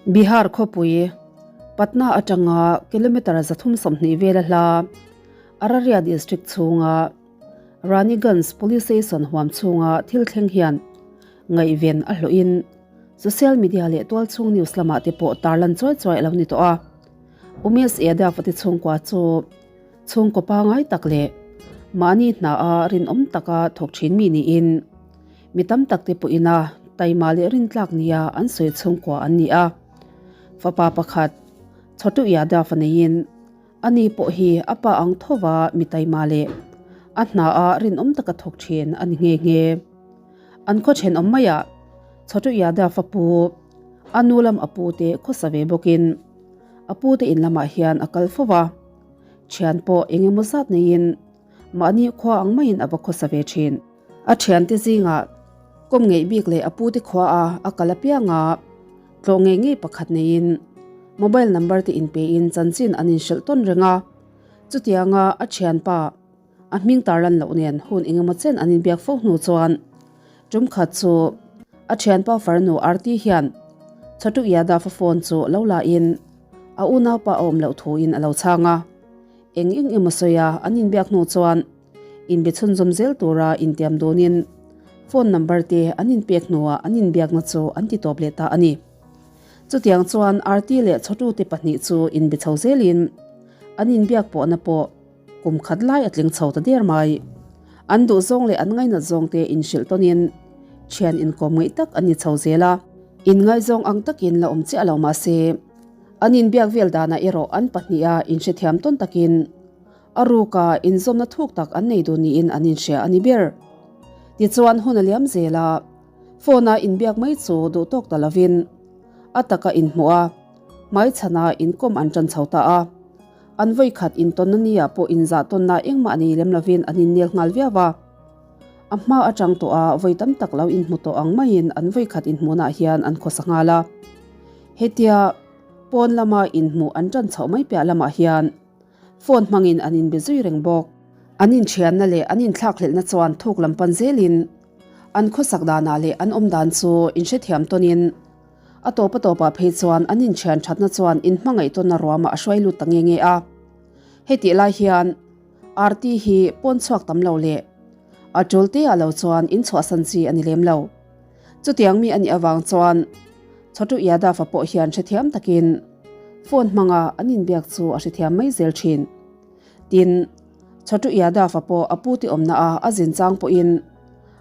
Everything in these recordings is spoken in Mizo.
Bihar khawpui, Patna atanga kilometre 320 vela hla, Araria district chhunga Raniganj Police Station huam chhunga thil thleng hian ngaihven a hlawhin social media leh tualchhung news lamah te pawh tarlan chuai chuai a lo ni tawh a. Umesh Yadav a ti chhungkua chu chhungkaw pangai tak leh mahni hna a rinawm taka thawk thin mi niin mi tam tak te pawhin a taima leh rintlak nia an sawi chhungkua an ni a. Fapa pakhat Chhotu Yadav a neiin ani pawh hi a pa ang thova mi taima leh a hna a rinawm taka thawk thin a ni nghe nghe. An khaw thenawm maiah Chhotu Yadav a pu a nu lam a pu te khawsa ve bawkin a pu te in lamah hian a kal fo va, thian pawh eng emaw zat neiin mahni khua ang maiin a va khawsa ve thin. A thiante zingah kawm ngeih bik leh a pu te khua a a kal apianga tlawh ngei ngei pakhat neiin mobile number te inpein chanchin an inhrilh tawn reng a, chutianga a thianpa A hming tarlan loh nen hun engemaw chen an inbiak fo hnu chuan tum khat chu a thianpa farnu Arti hian Chhotu Yadav-a phone chu lo la in a unaupa a awm loh thu in a lo chhang a. Eng eng emaw sawi a an inbiak hnu chuan inbe chhunzawm zel tura intiam dunin phone number te an inpek hnuah an inbiakna chu an ti tawp leh ta a ni. Chutiang chuan Arti leh Chhotu te pahnih chu inbe chho zelin an inbiak pawhna pawh Kum khat lai a tling chho ta der mai. An duh zawng leh an ngainat zawng te inhrilh tawnin thian inkawm ngaih tak an ni chho zel a. Inngaizawng ang takin la awm chiah lo mah se, an inbiak vel danah erawh an pahniha inhrethiam tawn takin a ruka inzawmna thuk tak an nei dun niin an inhria a ni ber. Tichuan hun a liam zel a, phone-a inbiak mai chu duh tawk ta lovin a taka inhmuh a, hmaichhana inkawm an tan chho ta a. An vawikhat intawnna nia pawh inzah tawnna engmah nei lem lovin an innel nghal viau a. A hma atang tawh a vawi tam tak lo inhmu tawh ang maiin an vawikhat inhmuhnah hian an khawsa nghal a. Hetia pawn lama inhmuh an tan chhoh mai piah lamah hian phone hmangin an inbe zui reng bawk. An inthianna leh an inthlakhlelhna chuan thuk lam pan zelin an khawsak danah leh an awm dan chu inhrethiam tawnin A tawp a tawpah phei chuan an inthian thatna chuan inhmangaih tawnna ruamah a hruai lut ta nge nge a. Hetih lai hian Arti hi pawn chhuak tam lo leh a tul te ah lo chuan inchhuahsan chi a ni lem lo. Chutiang mi a nih avang chuan Chhotu Yadav-a pawh hian hrethiam takin phone hmanga an inbiak chu a hrethiam mai zel thin. Tin, Chhotu Yadav-a pawh a pu te awmna a a zin chang pawhin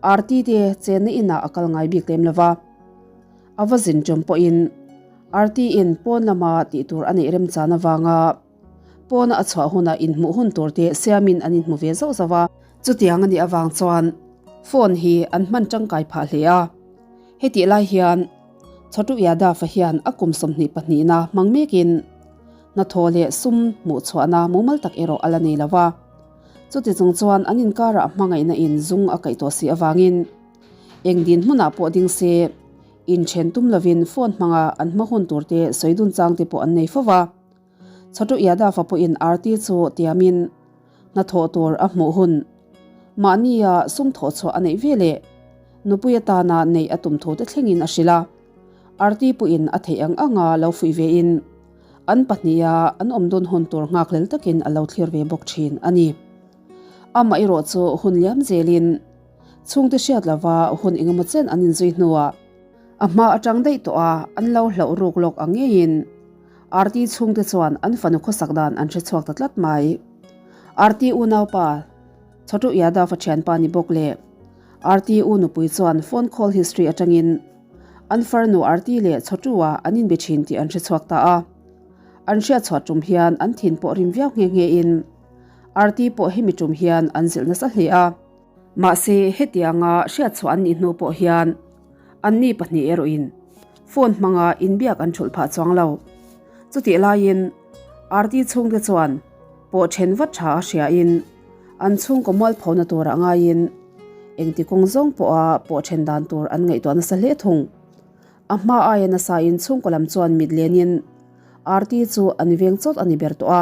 Arti te chenna inah a kal ngai bik lem lo va. A va zin ṭum pawhin Arti-in pawn lama tih tur a neih remchan avanga pawna a chhuah hunah inhmuh hun tur te siamin an inhmu ve zauh zauh a. Chutiang a nih avang chuan phone hi an hman ṭangkai phah hle a. Hetih lai hian Chhotu Yadav-a hian a kum 20 pahnihna hmang mekin hnathawh leh sum hmuh chhuahna mumal tak erawh a la nei lo va. Chuti chung chuan an inkarah hmangaihna in zung a kaih tawh si avangin Eng dinhmunah pawh ding se, inthen tum lovin phone hmanga an hma hun turte sawi dun chang te pawh an nei fo va. Chhotu Yadav-a pawhin Aarti chu tiamin hnathawh tur a hmuh hun mahnia sum thawh chhuah a neih ve leh nupui atana neih a tum thu te thlengin a hrilh a. Aarti pawhin a theih ang anga lo fuih vein an pahniha an awm dun hun tur nghakhlel takin a lo thlir ve bawk thin a ni. Amaherawh chu hun liam zelin Chhungte hriat lova hun engemaw chen an inzui hnuah a hma atang daih tawh a, an lo hlauh ruk lawk ang ngeiin Arti chhungte chuan an fanu khawsak dan an hre chhuak ta tlat mai. Arti unaupa Chhotu Yadav-a thianpa ni bawk leh Arti u nupui chuan phone call history atangin an farnu Arti leh Chhotu-a an inbe thin tih an hre chhuak ta a. An hriatchhuah tum hian an thin pawh rim viau nghe nghein Arti pawh hemi tum hian an zilh nasa hle a. Mahse, hetianga hriatchhuah an nih hnu pawh hian anni pahnih erawhin phone hmanga inbiak an thulh phah chuang lo. Chutih laiin Arti chhungte chuan pawh then vat tha a hriain an chhungkaw mualphona turah ngaiin engti kawng zawng pawha pawh then dan tur an ngaihtuah nasa hle thung. A hma aia nasain chhungkaw lam chuan mit lenin Arti chu an veng chawt a ni ber tawh a,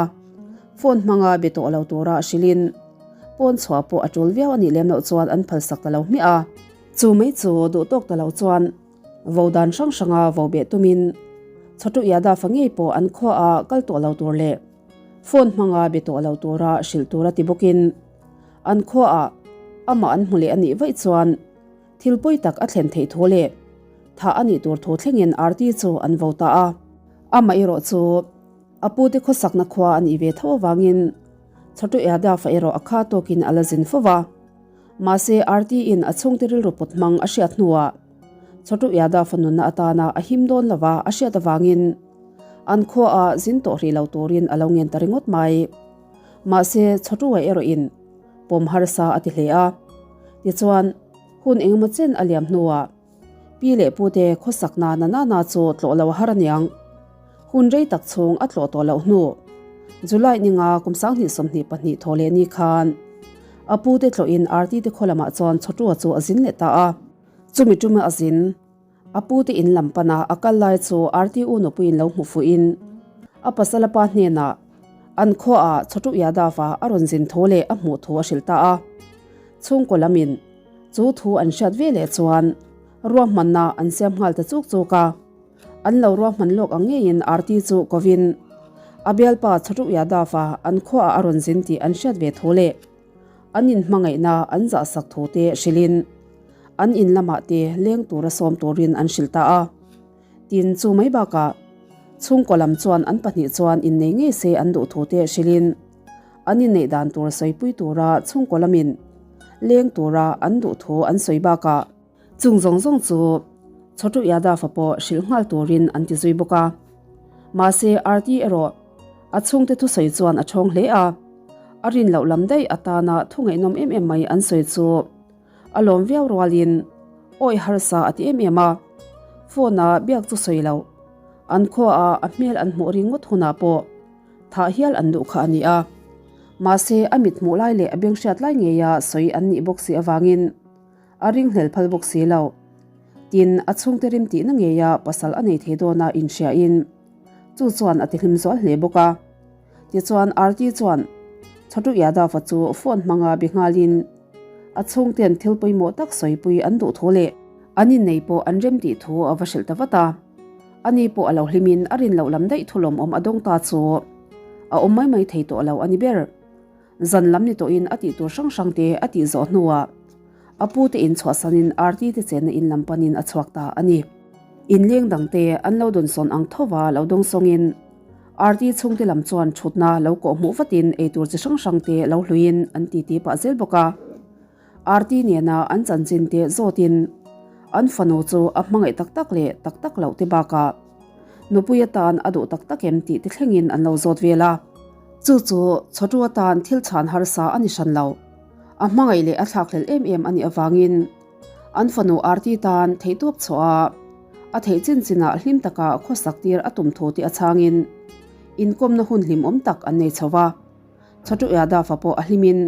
phone hmanga be tawh lo tura hrilhin pawn chhuah pawh a tul viau a nih lem loh chuan an phalsak ta lo hmiah a. Chu mai chu duh tawk ta lo chuan vo dan hrang hranga vo beh tumin Chhotu Yadav-a ngei pawh an khuaah kal tawh lo tur leh phone hmanga be tawh lo tura hrilh tur a ti bawkin an khuaah amah an hmu leh a nih vaih chuan thil pawi tak a thlen theih thu leh thah a nih tur thu thlengin Aarti chu an vo ta a. Amah erawh chu a pute khawsakna khua a nih ve tho avangin Chhotu Yadav-a erawh a kha tawkin a la zin fo va. Mahse Aarti-in a chhungte rilru put hmang a hriat hnuah Chhotu Yadav-a nunna atana a him dawn lova a hriat avangin an khuaah zin tawh hrih lo turin a lo ngen ta ringawt mai. Mahse Chhotu-a erawhin pawm harsa a ti hle a. Tichuan, hun engemaw chen a liam hnuah Pi leh Pute khawsak na na na chu tlawh lo a har aniang. Hun rei tak chhung a tlawh tawh loh hnu July ninga kum 2022 thaw leh ni khan a pute tlawhin Arti te khaw lamah chuan Chhotua chu a zin leh ta a. Chumi tuma a zin, a pute in lam pana a kal lai chu Arti u nupuiin lo hmu fuhin a pasal a pa hnenah an khuaah Chhotu Yadav-a a rawn zin thu leh a hmuh thu a hrilh ta a. Chhungkaw lamin chu thu an hriat ve leh chuan ruahmanna an siam nghal ta chuk chuk a. An lo ruahman lawk ang ngeiin Aarti chu kovin a bialpa Chhotu Yadav-a an khuaah a rawn zin tih an hriat ve thu leh an inhmangaihna an zahsak thu te hrilhin an in lamah te leng tura sawm turin an hrilh ta a. Tin, chu mai bakah chhungkaw lam chuan an pahnih chuan innei ngei se an duh thu te hrilhin an inneih dan tur sawipui tura chhungkaw lamin leng tura an duh thu an sawi bakah Chung zawng zawng chu Chhotu Yadav-a pawh hrilh nghal turin an ti zui bawk a. Mahse, Aarti erawh a chhungte thusawi chuan a ṭhawng hle a. A rin loh lam daih atana thu ngaihnawm em em mai an sawi chu a lawm viau rualin awi harsa a ti em em a. Phone-a biak chu sawi loh, an khuaah a hmel an hmuh ringawt hunah pawh thah hial an duh kha a ni a. Mahse, a mit hmuh lai leh a beng hriat lai ngeia sawi an nih bawk si avangin, A ringhlel phal bawk si lo. Tin, a chhungte rim tihna ngeia pasal a nei thei dawna inhriain chu chuan a tihlim zual hle bawk a. Tichuan, Aarti chuan Chhotu Yadav-a chu phone hmanga be nghalin a chhungten thil pawimawh tak sawipui an duh thu leh an innei pawh an rem tih thu a va hrilh ta vat a. Ani pawh a lo hlimin a rin loh lam daih thu lawmawm a dawng ta chu a awm mai mai thei tawh lo a ni ber. Zan lam ni tawhin a tih tur hrang hrang te a tih zawh hnuah a pu te in chhuahsanin Aarti te chenna in lam panin a chhuak ta a ni. Inleng dang te an lo dawnsawn ang thova lo dawngsawngin Aarti chhungte lam chuan thutna lo kawh hmuh vatin eitur chi hrang hrang te lo hluiin an titi pah zel bawk a. Aarti nena an chanchin te zawtin an fanu chu a hmangaih tak tak leh tak tak loh te bakah nupui atan a duh tak tak em tih te thlengin an lo zawt vel a. Chu chu chhawtu atan thil chhan harsa a ni hran lo. A hmangaih leh a thlakhlelh em em a nih avangin an fanu Aarti tan theihtawp chhuah a, a theih chin chinah hlim taka khawsak tir a tum thu tih a chhangin inkawmna hun hlimawm tak an nei chho va. Chhawtu Yadav-a pawh a hlimin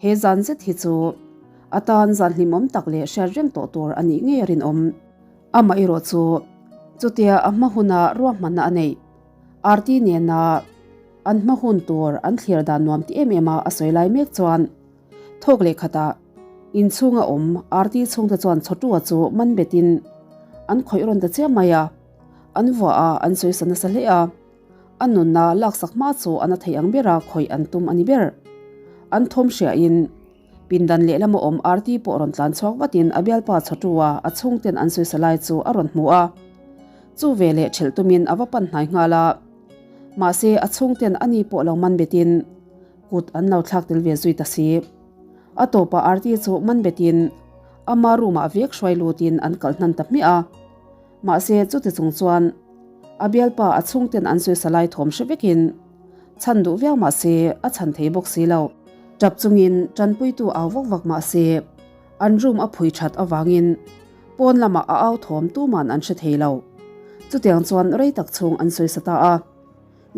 He zan zet hi chu a tan zan hlimawm tak leh hriat reng tawh tur a nih ngei a rinawm. Amah erawh chu chutia a hma huna ruahmanna a neih, Aarti nena an hma hun tur an thlir dan nuam ti em em a a sawi lai mek chuan thawk leh khatah inchhunga awm Aarti chhungte chuan Chhotua chu man betin an khawih rawn ta chiam mai a, an vuah a an sawisa nasa hle a. A nunna laksak hma chu a na thei ang bera khawih an tum a ni ber. An thawm hriain pindan lehlama awm Aarti pawh rawn tlan chhuak vatin a bialpa chhawṭua a chhungten an sawisa lai chu a rawn hmu a. Chu veleh ṭhelh tumin a va pan hnai nghal a. Mahse a chhungten a ni pawh lo man betin kut an lo thlak tel ve zui ta si. A tawpah Aarti chu man betin ama room-ah vek hruai lutin an kalh hnan ta hmiah a. Mahse, chuti chung chuan a bialpa a chhungten an sawisa lai thawm hre vekin chhan duh viau mah se a chhan thei bawk si lo. Tap chungin tanpuitu au vak vak mah se an room a phui that avangin pawn lamah a au thawm tuman an hre thei lo. Chutiang chuan rei tak chhung an sawisa ta a.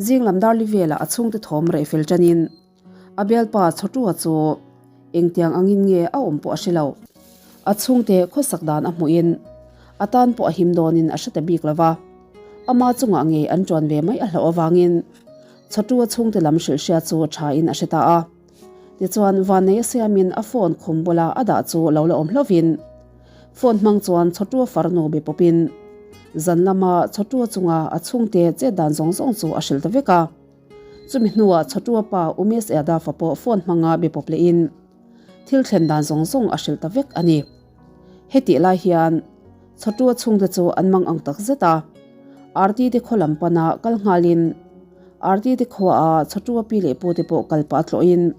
Zing lam darli velah a chhungte thawm reh fel tanin A bialpa Chhotua chu engtiang angin nge a awm pawh a hre lo. A chhungte khawsak dan a hmuhin a tan pawh a him dawnin a hre ta bik lo va. Ama chungah ngei an ṭuan ve mai a hlauh avangin Chhotua chhungte lam hrilhhria chu ṭhain a hre ta a. Tichuan Vannei a siamin a phone khum bula a dah chu lo la awm hlovin phone hmang chuan Chhotua farnu be pawpin. Zan lama Chhotua chunga a chhungte chet dan zawng zawng chu a hrilh ta vek a. Chumi hnuah Chhotua pa Umesh Yadav-a pawh phone hmanga be pawp lehin thil thlen dan zawng zawng a hrilh ta vek a ni. Hetih lai hian Chhotua chhungte chu an mang ang tak zet a, Arti te khaw lam pana kal nghalin Arti te khuaah Chhotua pi leh pute pawh kal pah tlawhin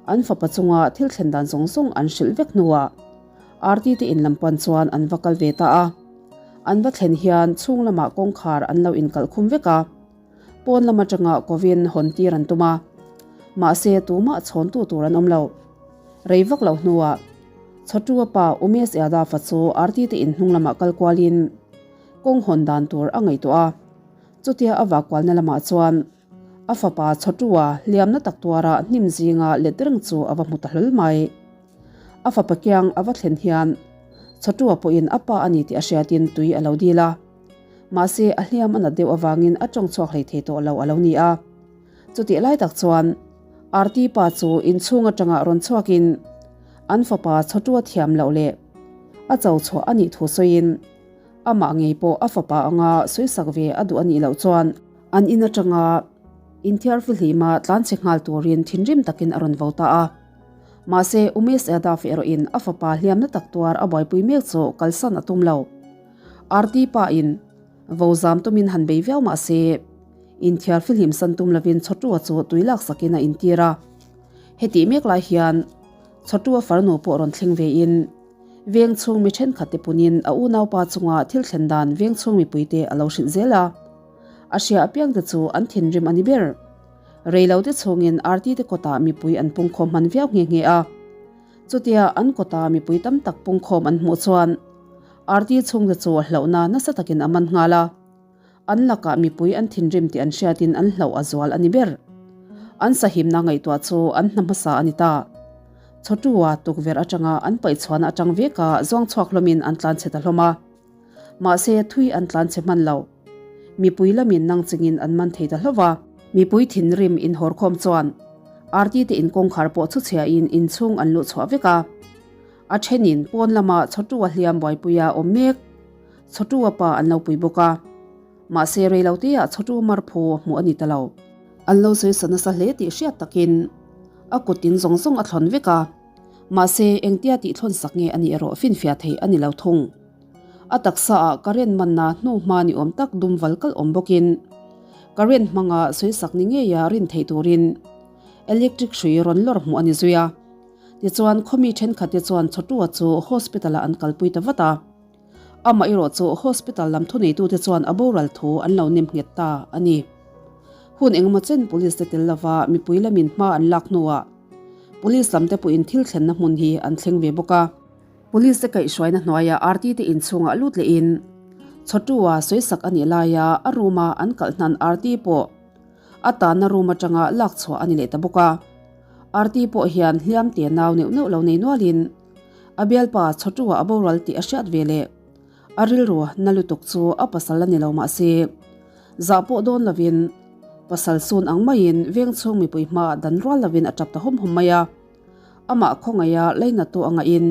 an fapa chunga thil thlen dan zawng zawng an hrilh vek hnuah Arti te in lam pan chuan an va kal ve ta a. An va thlen hian chhung lamah kawngkhar an lo inkalh khum vek a. Pawn lam atanga kovin hawn tir an tum a, mahse tumah chhawntu tur an awm lo. Rei vak lo hnuah Chhotua pa Umesh Yadav-a chu Arti te in hnung lamah kal kualin kawng hawn dan tur a ngaihtuah a. Chutia a vak kualna lamah chuan a fapa Chhotua hliamna tak tuara hnim zinga let reng chu a va hmu ta hlawl mai. A fapa kiang a va thlen hian Chhotua pawhin a pa a ni tih a hriatin tui a lo dil a. Mahse, a hliam a nat deuh avangin a tawng chhuak hlei thei tawh lo a lo ni a. Chutih lai tak chuan Arti pa chu inchhung atanga rawn chhuakin an fapa chhawtua thiam loh leh a cho chhuah a nih thu sawiin amah ngei pawh a fapa anga sawisak ve a duh a nih loh chuan an in atanga inthiar fihlima tlanchhe nghal turin thinrim takin a rawn vo ta a. Mahse, Umesh Yadav erawhin a fapa hliamna tak tuar a buaipui mek chu kalsan a tum lo. Arti pa in vo zam tumin han bei viau mah se, inthiar fihlim san tum lovin Chhotua chu tui lak sakin a intir a. Hetih mek lai hian Chhotua farnu pawh rawn thleng ve in veng chhung mi thenkhat te punin a unaupa chunga thil thlen dan veng chhung mipuite a lo hrilh zel a. A hria apiang te chu an thinrim a ni ber. Reilo te chhungin Arti te kawtah mipui an pungkhawm hman viau nghe nghe a. Chutia an kawta mipui tam tak pungkhawm an hmuh chuan Arti chhungte chu hlauhna nasa takin a man nghal a, an lakah mipui an thinrim tih an hriatin an hlauh a zual a ni ber. An sahimna ngaihtuah chu an hna hmasa a ni ta. Chhawtua tukverh atanga an paihchhuahna atang veka zuang chhuak hlawmin an tlanchhe ta hlawm a. Mahse thui an tlanchhe hman lo. Mipui lamin nang chingin an man thei ta hlauh va. Mipui thinrim inhawrkhawm chuan Arti te in kawngkhar pawh chhuchhiahin inchhung an luh chhuah vek a. A thenin pawn lama Chhotua hliam buaipuia awm mek Chhotua pa an lo pui bawk a. Mahse reiloteah Chhotu marphu hmuh a ni ta lo. An lo sawi sa nasa hle tih hriat takin a kuttin zawng zawng a thlawn vek a. Mahse engtia tih thlawn sak nge a nih erawh finfiah theih a ni lo thung. A taksaah current manna hnu hma ni awm tak dum val kalh awm bawkin current hmanga sawi sak ni ngeia rin theih turin electric hrui rawn lawr hmuh a ni zui a. Tichuan, khawmi thenkhatte chuan Chhotua chu hospital-ah an kalpui ta vat a. Amah erawh chu hospital lam thuneitute chuan a boral thu an lo nem nghet ta a ni. Hun engemaw chen police te tel lova mipui lamin hma an lak hnuah police lamte pawhin thil thlenna hmun hi an thleng ve bawk a. Police te kaihhruaina hnuaiah RT te inchhungah lut lehin Chhotua sawisak a nih laia a room-a an kalh hnan RT pawh a tanna room atanga lak chhuah a ni leh ta bawk a. Arti pawh hian hliam te nau neuh neuh lo nei nualin a bialpa Chhotua a boral tih a hriat ve leh a rilru na lutuk chu a pasal a ni lo mahse zah pawh dawn lovin pasal sun ang maiin veng chhung mipui hmaah dan rual lovin a tap ta hawm hawm mai a. Amah khawngaih a leinatu a ngahin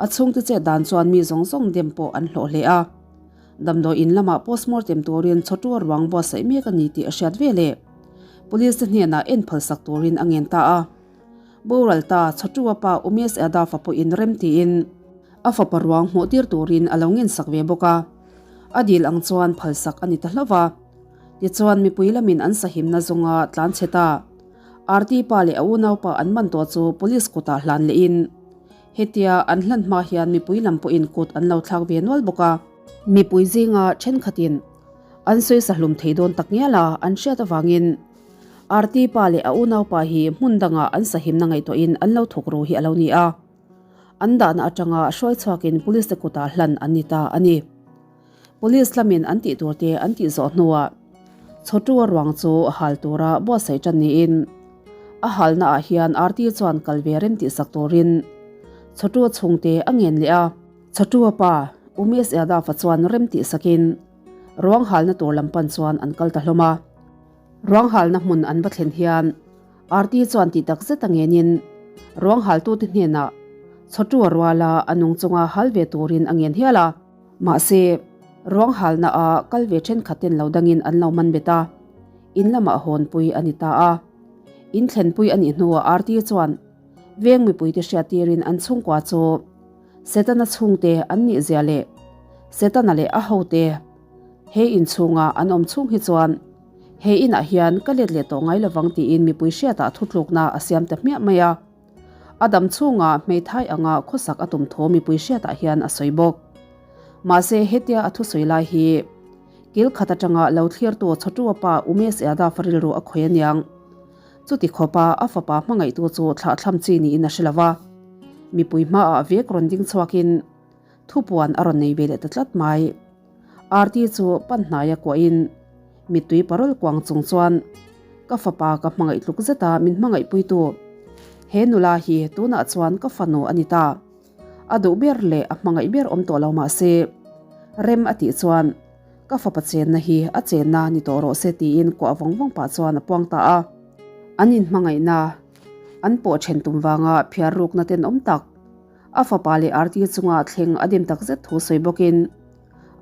a chhungte chet dan chuan mi zawng zawng dem pawh an hlawh hle a. Damdawi in lamah postmortem turin Chhotua ruang buatsaih mek a ni tih a hriat ve leh Police te hnenah en phalsak turin a ngen ta a. Boral ta Chhotua pa Umesh Yadav-a pawhin rem tiin a fapa ruang hmuh tir turin a lo ngensak ve bawk a. A dil ang chuan phalsak a ni ta hlauh va. Tichuan mipui lamin an sahimna zawnga tlanchhe ta Arti pa leh a unaupa an man tawh chu Police kutah hlan lehin Hetia an hlan hma hian mipui lam pawhin kut an lo thlak ve nual bawk a. Mipui zinga thenkhatin an sawi hlum thei dawn tak ngial a an hriat avangin Arti pa leh a unaupa hi hmun dangah an sahimna ngaihtuahin an lo thawk ru hi a lo ni a. An dahna atanga hruai chhuakin police te kutah hlan an ni ta a ni. Police lamin an tih tur te an tih zawh hnuah Chhotua ruang chu hal tura buatsaih tan niin a halna ah hian Arti chuan kal ve rem tih sak turin Chhotua chhungte a ngen leh a. Chhotua pa Umesh Yadav-a chuan rem tih sakin ruang halna tur lam pan chuan an kal ta hlawm a. Ruang halna hmun an va thlen hian Arti chuan tih tak zet a ngenin ruang haltute hnenah Chhotua ruala a nung chunga hal ve turin a ngen hial a. Mahse. Ruang halna a kal ve thenkhat ten lo dangin an lo man bet a, in lamah hawnpui a ni ta a. In thlenpui a nih hnuah Arti chuan veng mipuite hriattirin an chhungkua chu Setana chhungte an nih zia leh Setana leh a hote he inchhunga an awm chhung hi chuan he inah hian ka let leh tawh ngai lovang tiin mipui hriatah thutlukna a siam ta hmiah mai a. A dam chhunga hmeithai anga khawsak a tum thu mipui hriatah hian a sawi bawk. Mahse hetia a thusawi lai hi kil khat atanga lo thlirtu Chhotua pa Umesh Yadav rilru a khawi aniang. Chuti khawpa a fapa hmangaihtu chu thlahthlam chi niin a hre lo va. Mipui hmaah vek rawn ding chhuakin thupuan a rawn nei ve leh ta tlat mai. Aarti chu pan hnaia kuahin mittui parol kuang chung chuan ka fapa ka hmangaih tluk zeta min hmangaihpuitu he nula hi tunah chuan ka fanu a ni ta. A duh ber leh a hmangaih ber awm tawh lo mah se rem a tih chuan ka fapa chenna hi a chenna ni tawh rawh se tiin kuah vawng vawng pah chuan a puang ta a. An inhmangaihna an pawh then tum vanga phiar rukna tenawm tak A fapa leh Arti chunga thleng a dim takzet thu sawi bawkin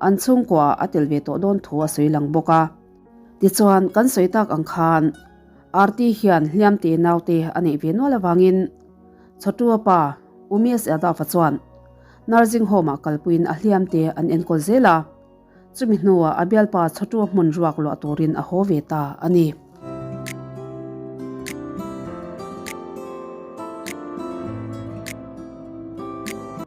an chhungkuaah a tel ve tawh dawn thu a sawi lang bawk a. Tichuan, kan sawi tak ang khan Arti hian hliamte naute a neih ve nual avangin Chhotua pa Umesh Yadav-a chuan nursing home-ah kalpuiin a hliamte an enkawl zel a, chumi hnuah a bialpa Chhotua hmun ruak luah turin a haw ve ta a ni.